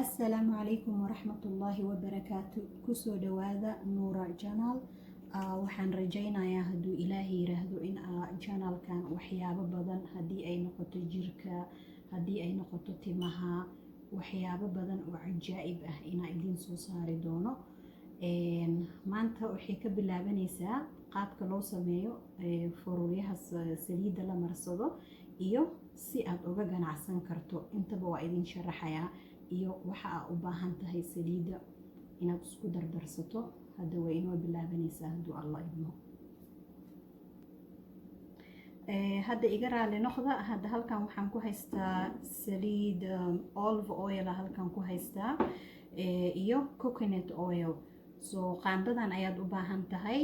Asalaamu calaykum waraxmatullaahi wabarakaatu. Kusoo dhawaada Nuura Channel. Waxaan rajaynayaa, hadduu Ilaahay yiraahdo, in channelkan waxyaabo badan, haddii ay noqoto jirka, haddii ay noqoto timaha, waxyaabo badan oo cajaa'ib ah inaa idiin soo saari doono. Maanta waxay ka bilaabanaysaa qaabka loo sameeyo faruuryaha saliidda la marsado iyo si aad uga ganacsan karto. Intaba waa idin sharaxayaa iyo waxa aa u baahan tahay saliidda inaad isku dardarsato. Hadda way inoo bilaabanaysaa, hadduu Allah idmo. Hadda iga raali noqda. Hadda halkan waxaan ku haystaa saliid olive oil halkan ku haystaa iyo coconut oil. So qaandadan ayaad u baahan tahay,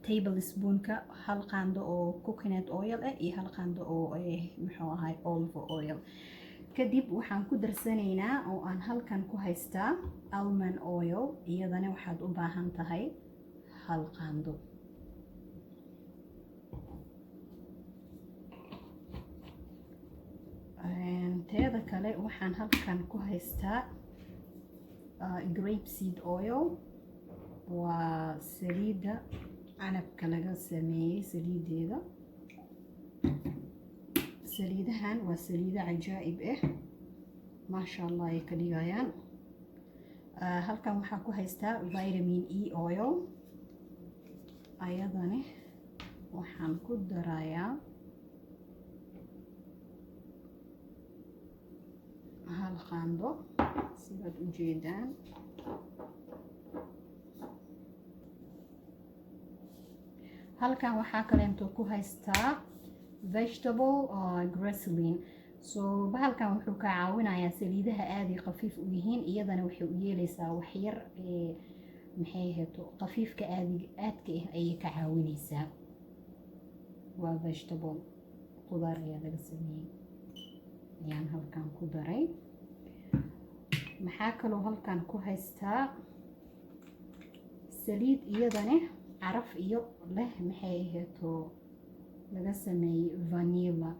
table spoonka, hal qaando oo coconut oil ah iyo hal qaando oo, muxuu ahay, olive oil. Kadib waxaan ku darsanaynaa oo aan halkan ku haystaa almond oil. Iyadana waxaad u baahan tahay hal qaando. Teeda kale, waxaan halkan ku haystaa grape seed oil. Waa saliidda canabka laga sameeyey saliideeda. Saliidahan waa saliido cajaa'ib ah, maasha Allah ay ka dhigayaan. Halkan waxaan ku haystaa vitamin E oil. Ayadani waxaan ku darayaa hal qaando, sidaad u jeedaan. Halkan waxaa kaleento ku haystaa vegetable glycerin. So bahalkan wuxuu ka caawinayaa, saliidaha aaday khafiif u yihiin, iyadana waxay u yeelaysaa waxyar, maxay ahayto, khafiifka aadi aadka ah ayay ka caawinaysaa. Waa vegetable, qudaar ayaa laga sameeyey, ayaan halkan ku daray. Maxaa kaloo halkan ku haystaa? Saliid iyadane caraf iyo leh, maxay ahayto, laga sameeyey vanilla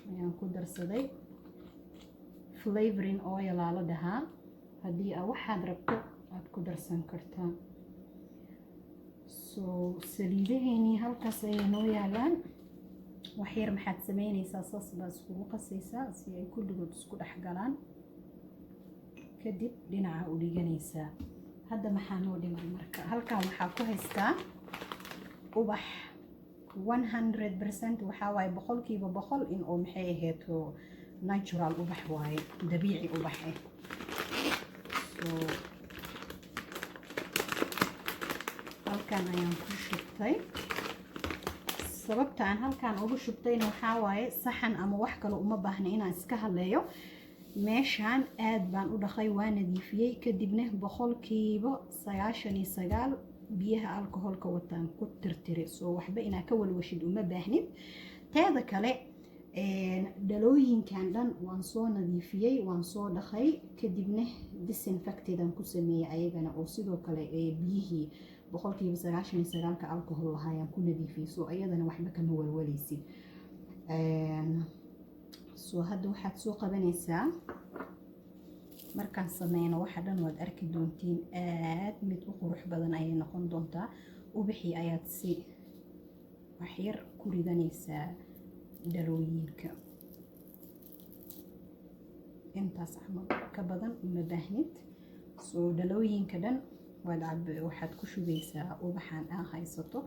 ayaan ku darsaday. Flavoring oil aa la dhahaa. Haddii aa waxaad rabto aad ku darsan kartaa. So saliidaheenii halkaas ayay noo yaalaan. Waxyar maxaad sameynaysaa? Saas baa iskugu qasaysaa si ay kulligood isku dhex galaan. Kadib dhinaca u dhiganaysaa. Hadda maxaa noo dhiman? Marka halkan waxaa ku haystaa ubax 100%. Waxaa waaye 100% in oo, maxay ahayto, natural ubax waaye, dabiici ubax ah. So halkan ayaan ku shubtay. Sababta aan halkan ugu shubtayna waxaa waaye saxan ama wax kale uma baahna inaan iska hadleeyo. Meeshaan aad baan u dhaqay, waa nadiifiyey. Kadibna 99% biyaha alcoholka wataan ku tirtiray. Soo waxba inaad ka walwashid uma baahnid. Teeda kale, dhalooyinkan dhan waan soo nadiifiyey, waan soo dhaqay, kadibna disinfected aan ku sameeyey ayagana, oo sidoo kale biyihii 99%-ka alcohol lahaayaan ku nadiifiyey. Soo ayadana waxba kama walwalaysid. So hadda waxaad soo qabanaysaa, markaan sameyno waxa dhan waad arki doontiin, aad mid u qurux badan ayay noqon doontaa. Ubixii ayaad si waxyar ku ridanaysaa dhalooyinka, intaas camal, ka badan uma baahnid. Soo dhalooyinka dhan waad cab, waxaad ku shubaysaa ubaxan aa haysato.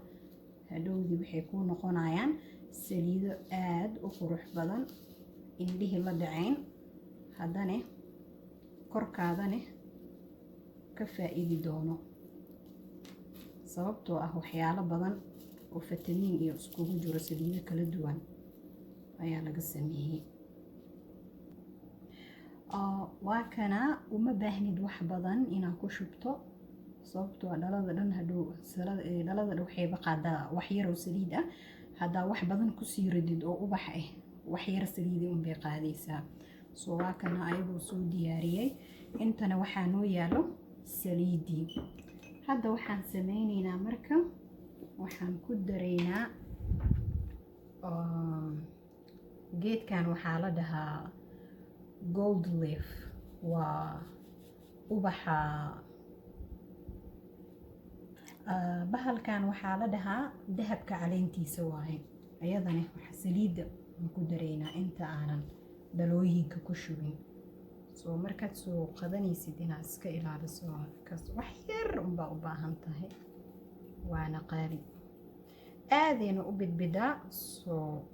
Hadhowdii waxay kuu noqonayaan saliido aada u qurux badan, indhihii la dhacayn, haddane korkaadane ka faa-iidi doono, sababtoo ah waxyaalo badan oo fitamiin iyo iskugu jiro, saliido kala duwan ayaa laga sameeyey. Waa kana. Uma baahnid wax badan inaad ku shubto, sababtoo ah dhalada dhan hadhow, dhalada dhan waxayba qaadaa wax yaroo saliid ah. Haddaa wax badan kusii ridid oo ubax ah, wax yar saliidi unbay qaadaysaa. So waa kana ayagoo soo diyaariyey. Intana waxaa noo yaalo saliidii. Hadda waxaan sameyneynaa marka, waxaan ku daraynaa Geedkan waxaa la dhahaa gold leaf, waa ubaxa. Bahalkan waxaa la dhahaa dahabka caleentiisa waaye. Iyadana waxa saliidda aan ku dareynaa inta aanan dhalooyinka ku shubin. Soo markaad soo qadanaysid, inaad iska ilaaliso kaas, wax yar unbaa u baahan tahay, waana qaali, aadayna u bidbidaa. Soo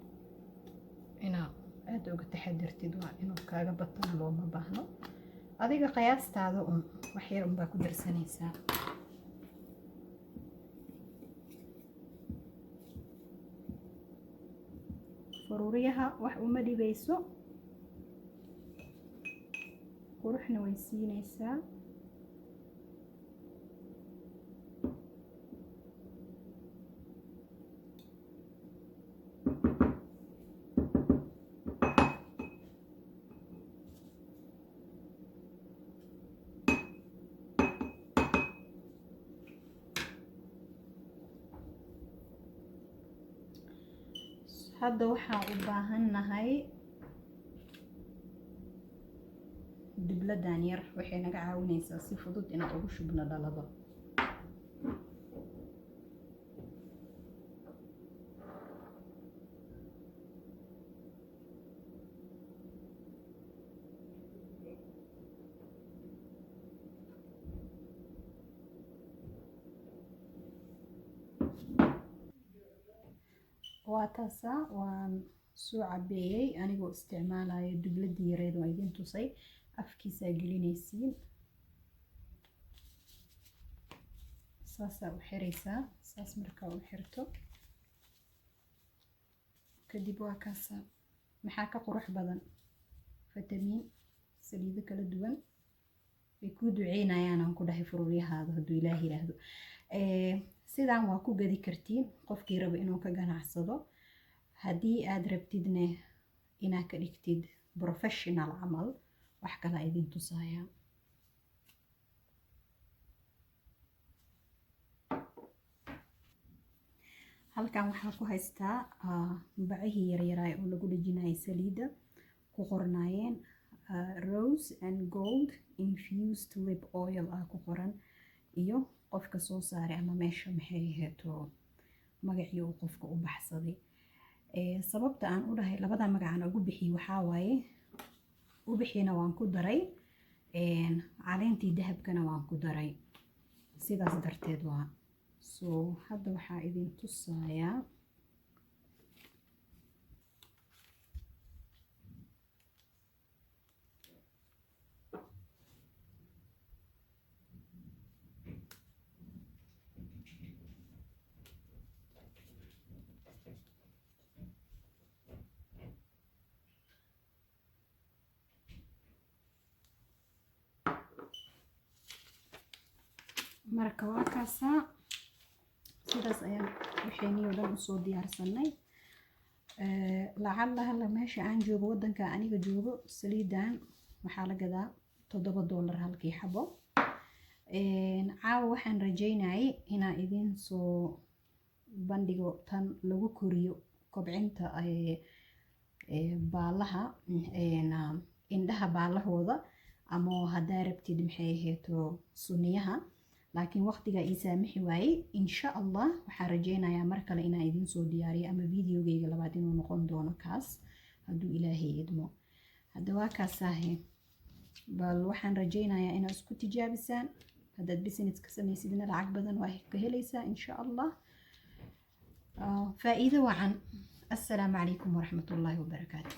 inaad aada uga taxadirtid, waa inuu kaaga batana looma baahno. Adiga qiyaastaada un wax yar unbaa ku darsanaysaa. Faruuryaha wax uma dhibayso, quruxna way siinaysaa. Hadda waxaa u baahannahay dubladan yar, waxay naga caawinaysaa si fudud inaan ugu shubno dhalada. Waa taasaa, waan soo cabeeyey anigoo isticmaalayo dubladii yareed waa idin tusay. Afkiisaa gelinaysiin, saasaa u xiraysaa. Saas markaa u xirto kadib, waa kaasaa. Maxaa ka qurux badan? Fitamiin, saliido kala duwan, way kuu duceynayaan aan ku dhahay furuuryahaada hadduu Ilaah yiraahdo. Sidaan waa ku gadi kartiin qofkii raba inuu ka ganacsado. Haddii aad rabtidne inaad ka dhigtid professional camal, wax kalaa idin tusayaa. Halkan waxaa ku haystaa bacihii yaryaraay oo lagu dhejinayay saliidda, ku qornaayeen "Rose and gold infused lip oil" ah ku qoran, iyo qofka soo saaray ama meesha maxay aheeto, magacii uu qofka u baxsaday. Sababta aan u dhahay labada magacaan ugu bixiyey waxaa waaye, ubixiina waan ku daray, caleentii dahabkana waan ku daray, sidaas darteed waa. So hadda waxaa idin tusayaa Marka waa kaasaa, sidaas ayaan waxaynii oo dhan usoo diyaarsanay. Lacalla hala meesha aan joogo, waddanka aniga joogo, saliidan waxaa la gadaa $7 halkii xabo. Caawa waxaan rajaynayay inaan idin soo bandhigo tan lagu koriyo kobcinta baalaha indhaha, baalahooda, ama haddaa rabtid maxay ahayto suniyaha, laakiin waqtigaa ii saamixi waayey. Insha Allah waxaan rajaynayaa mar kale inaan idiin soo diyaariyo, ama videogeyga labaad inuu noqon doono kaas hadduu Ilaahay idmo. Hadda waa kaasaahe. Bal waxaan rajaynayaa inaad isku tijaabisaan. Haddaad business ka samaysidna, lacag badan waa ka helaysaa insha Allah. Faa'iido wacan. Assalaamu calaykum waraxmatullaahi wabarakaatu.